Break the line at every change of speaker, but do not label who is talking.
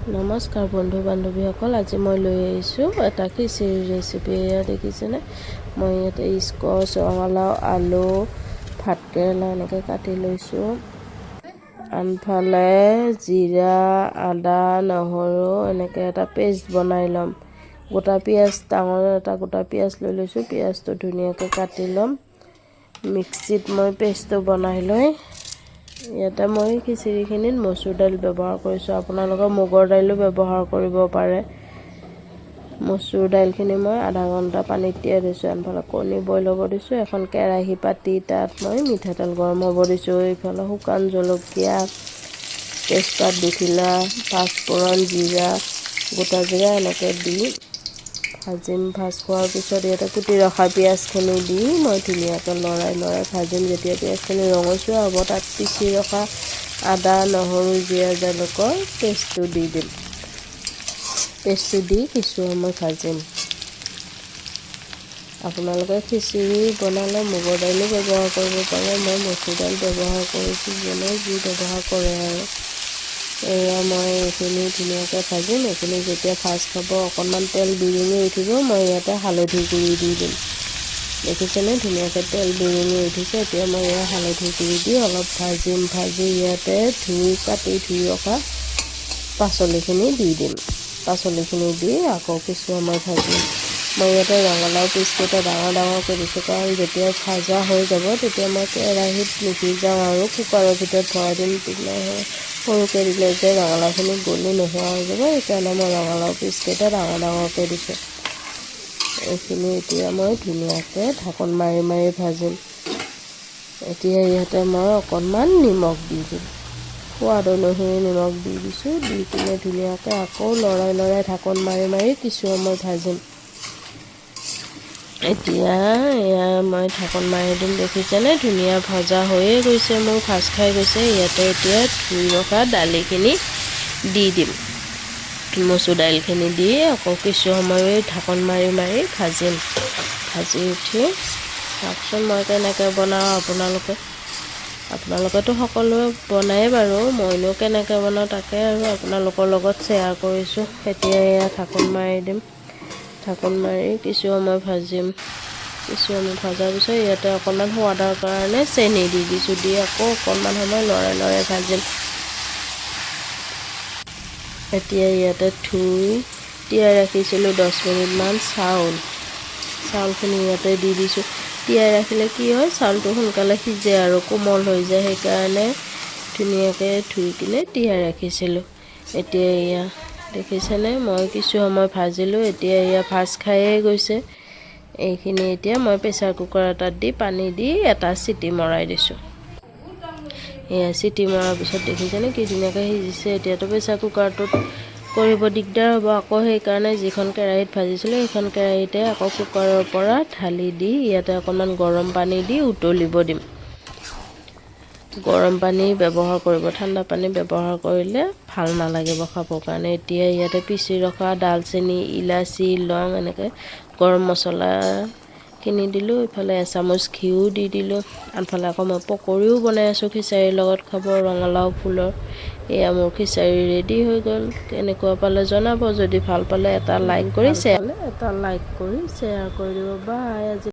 নমস্কাৰ বন্ধু বান্ধৱীসকল, আজি মই লৈ আহিছোঁ এটা খিচিৰিৰ ৰেচিপি। এয়া দেখিছেনে, মই ইয়াতে স্কচ, ৰঙালাও, আলু, ভাতকেৰেলা এনেকৈ কাটি লৈছোঁ। আনফালে জিৰা, আদা, নহৰু এনেকৈ এটা পেষ্ট বনাই ল'ম। গোটা পিঁয়াজ, ডাঙৰ এটা গোটা পিঁয়াজ লৈ লৈছোঁ। পিঁয়াজটো ধুনীয়াকৈ কাটি ল'ম। মিক্সিত মই পেষ্টটো বনাই লৈ ইয়াতে মই খিচিৰিখিনিত মচুৰ দাইল ব্যৱহাৰ কৰিছোঁ। আপোনালোকে মুগৰ দাইলো ব্যৱহাৰ কৰিব পাৰে। মচুৰ দাইলখিনি মই আধা ঘণ্টা পানীত তিয়াই দিছোঁ। আনফালে কণী বইল হ'ব দিছোঁ। এখন কেৰাহী পাতি তাত মই মিঠাতেল গৰম হ'ব দিছোঁ। এইফালে শুকান জলকীয়া, তেজপাত দুখিলা, পাঁচফোৰণ, জিৰা, গোটা জিৰা এনেকৈ দি ভাজিম। ভাজ খোৱাৰ পিছত ইয়াতে কুটি ৰখা পিঁয়াজখিনি দি মই ধুনীয়াকৈ লৰাই লৰাই ভাজিম। যেতিয়া পিঁয়াজখিনি ৰঙচুৱা হ'ব, তাত পিচি ৰখা আদা, নহৰু, জিৰা, জালুকৰ পেষ্টটো দি দিম। পেষ্টটো দি কিছু সময় ভাজিম। আপোনালোকে খিচিৰি বনালে মুগৰ দাইলো ব্যৱহাৰ কৰিব পাৰে। মই মচুৰ দাইল ব্যৱহাৰ কৰিছোঁ। যোনে যি ব্যৱহাৰ কৰে আৰু। এয়া মই এইখিনি ধুনীয়াকৈ ভাজিম। এইখিনি যেতিয়া ভাজ খাব, অকণমান তেল বিৰিঙি উঠিব, মই ইয়াতে হালধি গুড়ি দি দিম। দেখিছেনে, ধুনীয়াকৈ তেল বিৰিঙি উঠিছে। এতিয়া মই ইয়াত হালধি গুড়ি দি অলপ ভাজিম। ভাজি ইয়াতে ধুই কাটি ধুই ৰখা পাচলিখিনি দি দিম। পাচলিখিনি দি আকৌ কিছু সময় ভাজিম। মই ইয়াতে ৰঙালাও পিচকেইটা ডাঙৰ ডাঙৰকৈ দিছোঁ, কাৰণ যেতিয়া ভাজা হৈ যাব তেতিয়া মই কেৰাহীত নিসিজাওঁ আৰু কুকাৰৰ ভিতৰত ভৰাই দিম। তেতিয়াহে সৰুকৈ দিলে যে ৰঙালাওখিনি গলি নোহোৱা হৈ যাব, সেইকাৰণে মই ৰঙালাও পিচকেইটা ডাঙৰ ডাঙৰকৈ দিছোঁ। এইখিনি এতিয়া মই ধুনীয়াকৈ ঢাকোন মাৰি মাৰি ভাজিম। এতিয়া ইয়াতে মই অকণমান নিমখ দি দিম। সোৱাদ অনুসৰি নিমখ দি দিছোঁ। দি কিনে ধুনীয়াকৈ আকৌ লৰাই লৰাই ঢাকোন মাৰি মাৰি কিছু সময় ভাজিম। এতিয়া এয়া মই ঢাকোন মাৰি দিম। দেখিছেনে, ধুনীয়া ভজা হৈয়ে গৈছে, মোৰ ভাজ খাই গৈছে। ইয়াতে এতিয়া ধুই ৰখা দালিখিনি দি দিম। মচুৰ দাইলখিনি দি আকৌ কিছু সময় ঢাকোন মাৰি মাৰি ভাজিম। ভাজি উঠি চাওকচোন মই কেনেকৈ বনাওঁ। আপোনালোকেতো সকলোৱে বনায়েই বাৰু, মইনো কেনেকৈ বনাওঁ তাকে আৰু আপোনালোকৰ লগত শ্বেয়াৰ কৰিছোঁ। এতিয়া এয়া ঢাকোন মাৰি দিম। ঢাকোন মাৰি কিছু সময় ভাজিম। কিছু সময় ভজাৰ পিছত ইয়াতে অকণমান সোৱাদৰ কাৰণে চেনি দি দিছোঁ। দি আকৌ অকণমান সময় লৰাই লৰাই ভাজিম। এতিয়া ইয়াতে ধুই তিয়াই ৰাখিছিলোঁ 10 মিনিটমান চাউল। চাউলখিনি ইয়াতে দি দিছোঁ। তিয়াই ৰাখিলে কি হয়, চাউলটো সোনকালে সিজে আৰু কোমল হৈ যায়। সেইকাৰণে ধুনীয়াকৈ ধুই কিনে তিয়াই ৰাখিছিলোঁ। এতিয়া এয়া দেখিছেনে, মই কিছু সময় ভাজিলোঁ। এতিয়া এয়া ভাজ খায়ে গৈছে। এইখিনি এতিয়া মই প্ৰেছাৰ কুকাৰ এটাত দি পানী দি এটা চিটি মৰাই দিছোঁ। এয়া চিটি মৰাৰ পিছত দেখিছেনে কি ধুনীয়াকৈ সিজিছে। এতিয়াতো প্ৰেছাৰ কুকাৰটোত কৰিব দিগদাৰ হ'ব আকৌ, সেইকাৰণে যিখন কেৰাহীত ভাজিছিলোঁ সেইখন কেৰাহীতে আকৌ কুকাৰৰ পৰা ঢালি দি ইয়াতে অকণমান গৰম পানী দি উতলিব দিম। গৰম পানী ব্যৱহাৰ কৰিব, ঠাণ্ডা পানী ব্যৱহাৰ কৰিলে ভাল নালাগিব খাবৰ কাৰণে। এতিয়া ইয়াতে পিচি ৰখা ডালচেনি, ইলাচি, লং, এনেকৈ গৰম মছলাখিনি দিলোঁ। ইফালে এচামুচ ঘিউ দি দিলোঁ। আনফালে আকৌ মই পকৰীও বনাই আছোঁ খিচাৰীৰ লগত খাব, ৰঙালাও ফুলৰ। এয়া মোৰ খিচাৰী ৰেডি হৈ গ'ল। কেনেকুৱা পালে জনাব। যদি ভাল পালে এটা লাইক কৰি শ্বেয়াৰ কৰি দিব। বাই আজি।